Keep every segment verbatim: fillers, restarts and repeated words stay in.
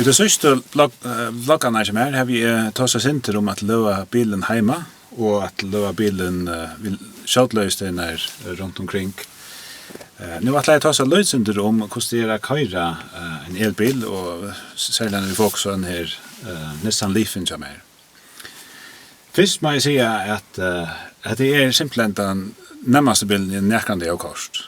Í teimum síðstu blogg-, eh, vloggunum hjá mær havi eg tosað eitt sindur um at løða bilin heima og at løða bilin, eh, við skjótløðistøðina, eh, runt umkring. Eh, nú ætli eg at tosa eitt lítið sindur um, hvussu tað er at koyra, eh, ein elbil, og serliga við fokus á henda her, eh, Nissan Leafin hjá mær. Fyrst má eg siga, at, eh, at tað er simpelthen tann nemmasti bilurin, eg nakrantíð havi koyrt.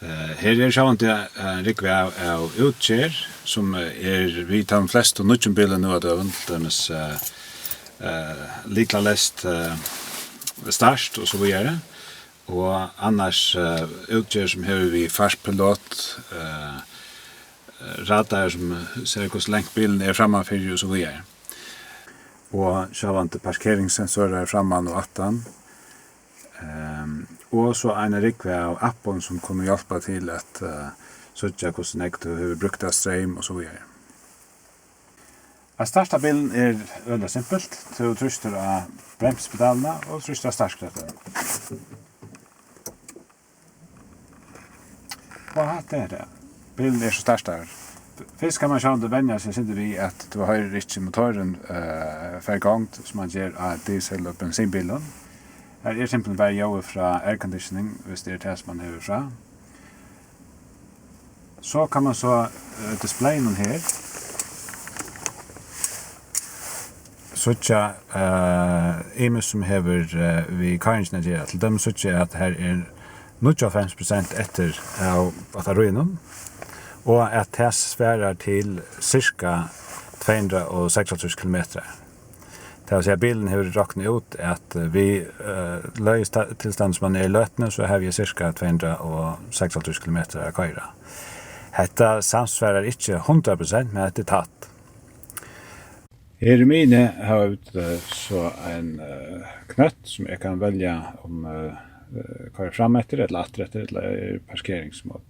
Eh, her er sjálvandi ein rúgva av, av útgerð, sum, eh, er við teimum flestu nýggjum bilum nú á døgum, til dømis, eh, eh, lyklaleyst, eh, start og so víðari. Og annars, eh, útgerð sum hevur við fartpilot, eh, eh, radar sum sær, hvussu langt bilurin er frammanfyri og so víðari. Og sjálvandi parkeringssensorar framman og aftan. Ehm, og so ein rúgva av appum sum kunnu hjálpa til at, eh, síggja, hvussu nógv tú hevur brúkt av streym og so víðari. At starta bilin er øgiliga simpult. Tú trýstir á bremsupedalina og trýstir á startknappin. Og hatta er tað. Bilurin er so startaður. Fyrst kann man sjálvandi venja seg eitt sindur við, at tú hoyrir ikki motorin, eh, fara í gongd, sum man ger á diesel- og bensinbilum. Her er simpelthen bara ljóðið frá airconditioning, viss tað er tað, sum man hevur frá. So kann man so, eh, displaynum her síggja, eh, ymiskt sum hevur, eh, við koyringina at gera. Til dømis síggi eg, at her er níggjuoghálvfems prosent eftir av battaríunum, og at tað svarar til sirka tvey hundrað og seksoghálvtrýss kilometrar. Tað vil siga, bilurin hevur roknað út, at, eh, við, eh, løðistilstandi sum hann er í løtuni, so havi eg sirka tvey hundrað og seksoghálvtrýss kilometrar at koyra. Hetta samsvarar ikki hundrað prosent, men hetta er tætt. Her í miðjuni hava vit, eh, so ein, eh, knøtt, sum eg kann velja, um, eh, eh, koyra fram eftir ella aftur eftir, ella er parkeringsmode.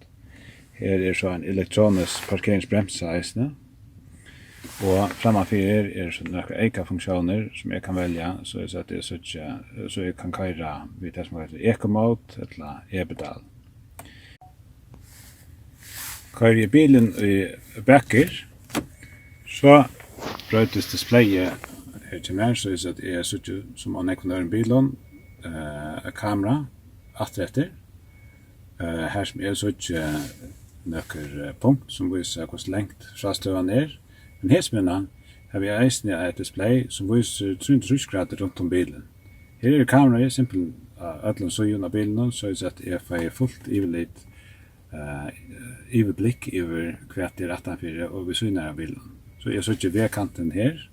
Her er so ein elektronisk parkeringsbremsa eisini. Og frammanfyri her eru so nakrar eyka funktiónir, sum eg kann velja, soleiðis at eg síggi, so eg kann koyra við tað, sum eitur eco mode ella e-pedal. Koyri eg bilin í bakgir, so broytist displayið her hjá mær, soleiðis at eg síggi, sum á nógvum øðrum bilum, eh, eitt kamera aftureftir, eh, har sum eg síggi nøkur, eh, punkt, sum vísa, hvussu langt frástøðan er. Men hesa ferðina havi eg eisini eitt display, sum vísir trý hundrað og trýss gradir runt um bilin. Her er kameraið simpelthen á øllum síðum av bilinum, soleiðis at eg fái fult yvirlit, eh, yvirblikk yvir, hvat er aftanfyri og við síðuna av bilinum. So eg síggi vegkantin her,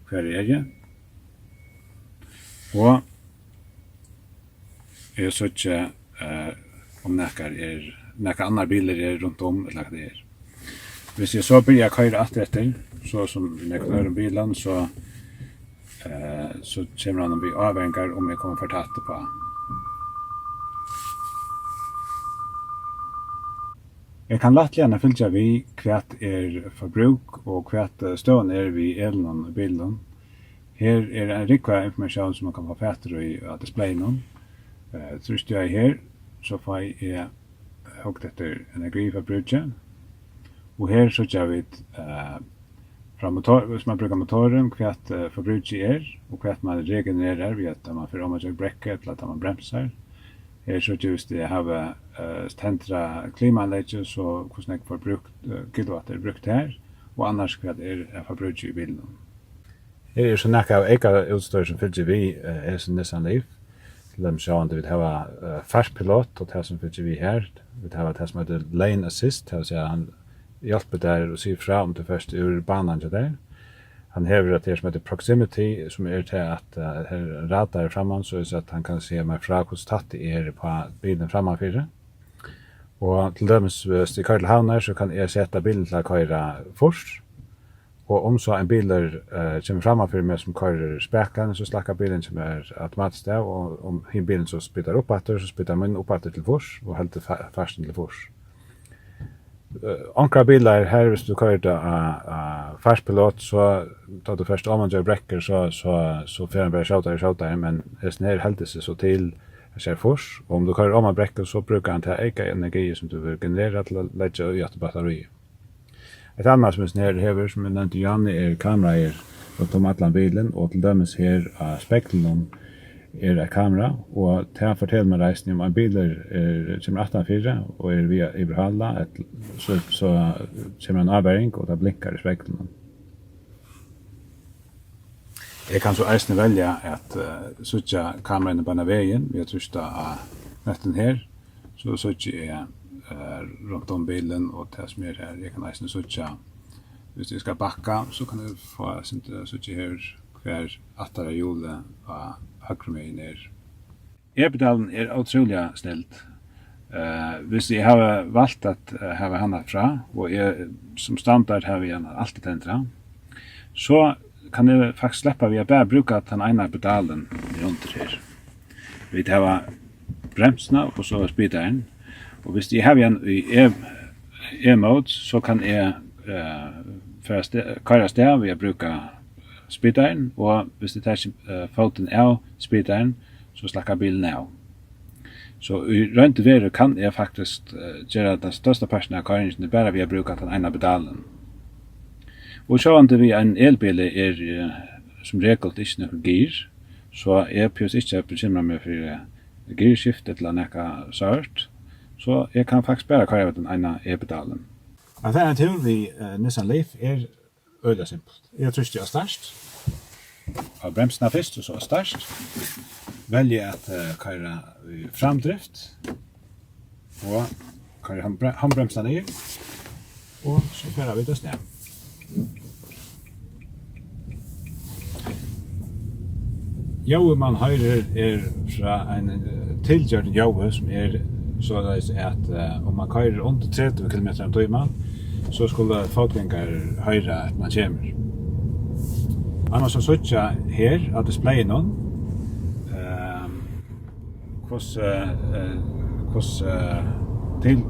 hvar eg eri. Og eg síggi, eh, um nakar er, nakar annar bilur er runt um, ella hvat tað er. Hvis eg so byrji at koyra aftur eftir, so sum í nøkrum øðrum bilum, so, eh, so kemur hann við ávaringar, um eg komi for tætt uppá. Eg kann lættliga fylgja við, hvat er forbrúk og hvat, eh, støðan er við elinum í bilinum. Her er ein rúgva av informatión, sum man kann fáa fatur í á displayinum. Eh, trýsti eg her, so fái eg hugt eftir energiforbrúki. Og her síggja vit, eh, frá motor, hvis man brúkar motorin, hvat, eh, forbrúkið er, og hvat man regenererar við, at man fer oman gjøgnum brekku, ella at man bremsar. Her síggja vit, hvis eg havi, eh, tendrað klimaanleggið, so hvussu nógv forbrúkt, eh, kilowatt er brúkt her, og annars hvat er av forbrúki í bilinum. Her er so nakað av eyka útstøði, sum fylgir við, eh, hesin Nissan Leaf. Til dømis sjálvandi, vit hava, eh, fartpilot og tað, sum fylgir við her. Vit hava tað, sum eitur Lane Assist, tað vil siga, hann hjálpir tær og sigur frá, um tú fert úr banan hjá tær. Hann hevur eitt her, sum eitur Proximity, sum er tað, at, eh, her er ein radar framman, soleiðis at hann kann siga mær frá, hvussu tætt eg eri uppá bilin frammanfyri. Og til dømis, hvis eg koyri til Havnar, so kann eg seta bilin til at koyra fýrs. Og um so ein bilur, eh, kemur framman fyri meg, sum koyrir spakan, so slakkar bilurin, kemur automatiskt av, og um hin bilurin so spýtar upp aftur, so spýtar mín upp aftur til fýrs og heldur fa-, fartin til fýrs. Eh, onkrar bilar her, hvis tú koyrir tað á, á fartpilot, so tá tú fert oman gjøgnum brekkur, so, so, so fer hann bara skjótari og skjótari, men hesin her heldur seg so til, eg sigi fýrs, og um tú koyrir oman brekkur, so brúkar hann ta eyka energi, sum tú vil generera, til at leggja í aftur batteríið. Eitt annað, sum hesin her hevur, sum eg nevndi, Johanni, er kameraer rundt um allan bilin, og til dømis her á speglinum er eitt kamera, og tað fortelur mær eisini, um ein bilur er, kemur aftanfyri og er við at yvirhála, ella so, so kemur ein ávaring, og tað blinkar í speglinum. Eg kann so eisini velja at, eh, síggja kameraini beinan vegin við at trýsta á knøttin her. So síggi eg, eh, runt um bilin og tað sum er her. Eg kann eisini síggja, viss eg skal bakka, so kann eg fáa eitt sindur at síggja her, hvar aftara hjólið á høgru megin er. E-pedalin er ótrúliga snild. Eh, viss eg havi valt at, eh, hava hana frá, og eg sum standard havi hana altíð tendra, so kann eg faktiskt sleppa við at bara brúka tann eina pedalin niðurundir her. Vit hava bremsuna og so spitaran. Og viss eg havi hann í E, E-mode, so kann eg, eh, fara ste-, koyra av stað við at brúka spitaran, og viss eg taki, eh, fótin av spitaran, so slakkar bilurin av. So í roynd og veru kann eg faktiskt, eh, gera tann størsta partin av koyringini bara við at brúka tann eina pedalin. Og sjálvandi við einum elbili er, eh, sum regul ikki nøkur gir, so eg behøvi ikki at bekymra meg fyri girskift ella nakað sovorðið, so eg kann faktiskt bara koyra við tann eina e-pedalin. At fara ein túr við, eh, Nissan Leaf er øgiliga simpult. Eg trýsti á start, á bremsuna fyrst og so á start. Velji at, eh, koyra í framdrift og koyri handbre-, handbremsuna niður, og so fara vit av stað. Ljóðið, mann hoyrir, er frá einum, eh, tilgjørdum ljóði, sum er soleiðis, at, eh, um mann koyrir undir tretivu kilometrar um tíman, so skulu fótgangarar hoyra, at mann kemur. Annars, so síggja her á displayinum, ehm, hvussu, eh, hvussu, eh, til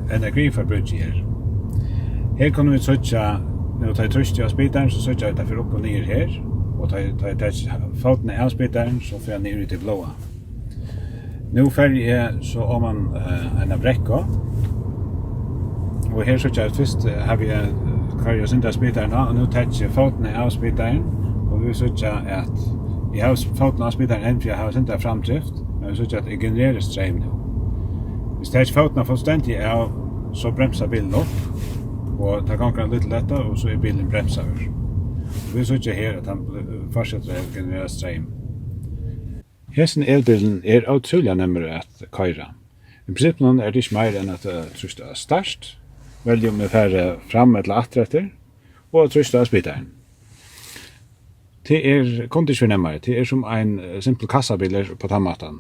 energiforbrúkið er. Her kunnu vit síggja, nú tá eg trýsti á spitaran, so síggja vit, tað fer upp og niður her, og tá eg, tá eg taki fótin av spitaran, so fer hann niður í tað bláa. Nú fari eg so oman, eh, eina brekku, og her síggja vit fyrst, eh, havi eg, eh, koyri eg eitt sindur av spitaran á, og nú taki eg fótin av spitaran, og vit síggja, at eg havi fótin á spitaran enn, fyri eg havi eitt sindur av framdrift, men vit síggja, at eg genereri streym nú. Viss eg taki fótin fullstendiga av, so bremsar bilurin upp, og tað gongur ein lítil løta, og so er bilurin bremsaður. Og vit síggja her, at hann bl-, fortsetur at generera streym. Hesin elbilurin er ótrúliga nemmur at koyra. Í prinsippinum er tað ikki meir enn at, eh, trýsta á start, velja um eg fari fram ella aftureftir, og trýsta á spitaran. Tað er, kundi ikki verið nemmari. Tað er sum ein, eh, simpul kassabilur upp á tann mátan.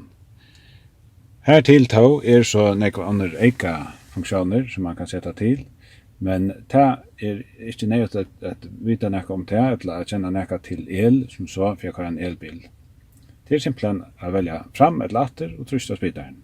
Hertil tó er so nógv onnur eyka funktiónir, sum mann kann seta til, men tað er ikki neyðugt at, at vita nakað um tað, ella at kenna nakað til el sum so, fyri at koyra ein elbil. Tað er simpulthen at velja fram ella aftur og trýsta á spitaran.